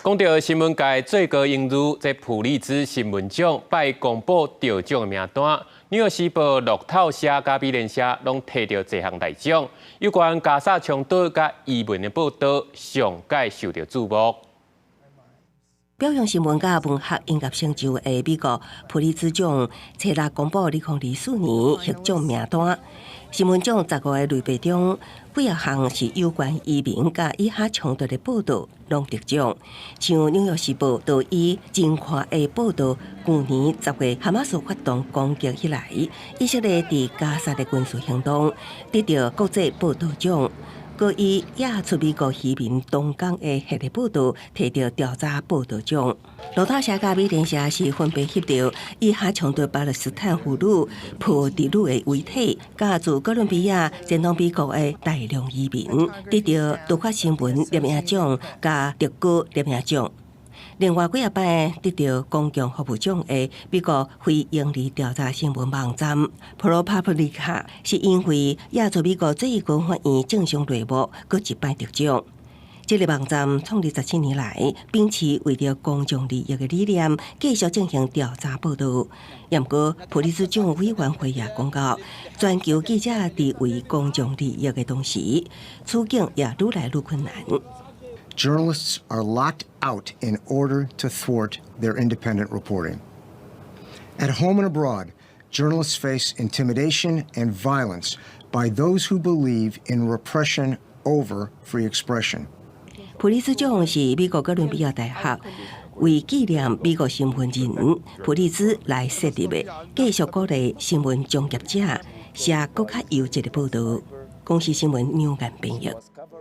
講到新聞界最高榮譽，這普利茲新聞獎拜一公布得獎的名單。紐約時報、路透社佮美聯社攏提著這項大獎。有關加沙衝突佮移民的報道，上蓋受到注目。表揚新聞佮文學音樂成就的美國普利茲獎，初六公布2024年獲獎名單。新聞獎15個類別中，幾仔項是有關移民佮以哈衝突的報道，攏得獎。像《紐約時報》就以真看的報道，舊年10月哈馬斯發動攻擊以來，以色列佇加沙的軍事行動，得著國際報道獎。閣以攑出美國移民東港的系列報道，提著調查報道獎。路透社佮美聯社是分別翕著以哈衝突巴勒斯坦婦女抱侄女的遺體，佮自哥倫比亞前往美國的大量移民，得著獨發新聞攝影獎佮德國攝影獎。另外幾仔擺得著公共服務獎的美國非營利調查新聞網站 ProPublica，是因為掖出美國最高法院政商內幕，閣一擺得獎。這个網站創立17年來，秉持為著公眾利益的理念，繼續進行調查報道。毋過，普利茲獎委員會也講到，全球記者佇為公眾利益的同時，處境也愈來愈困難。 Journalists are locked out in order to thwart their independent reporting. At home and abroad, journalists face intimidation and violence by those who believe in repression over free expression. 普利茲獎是美國哥倫比亞大學為紀念美國新聞人普利茲來設立的，繼續鼓勵新聞從業者寫閣較優質的報道。公視新聞梁間編譯。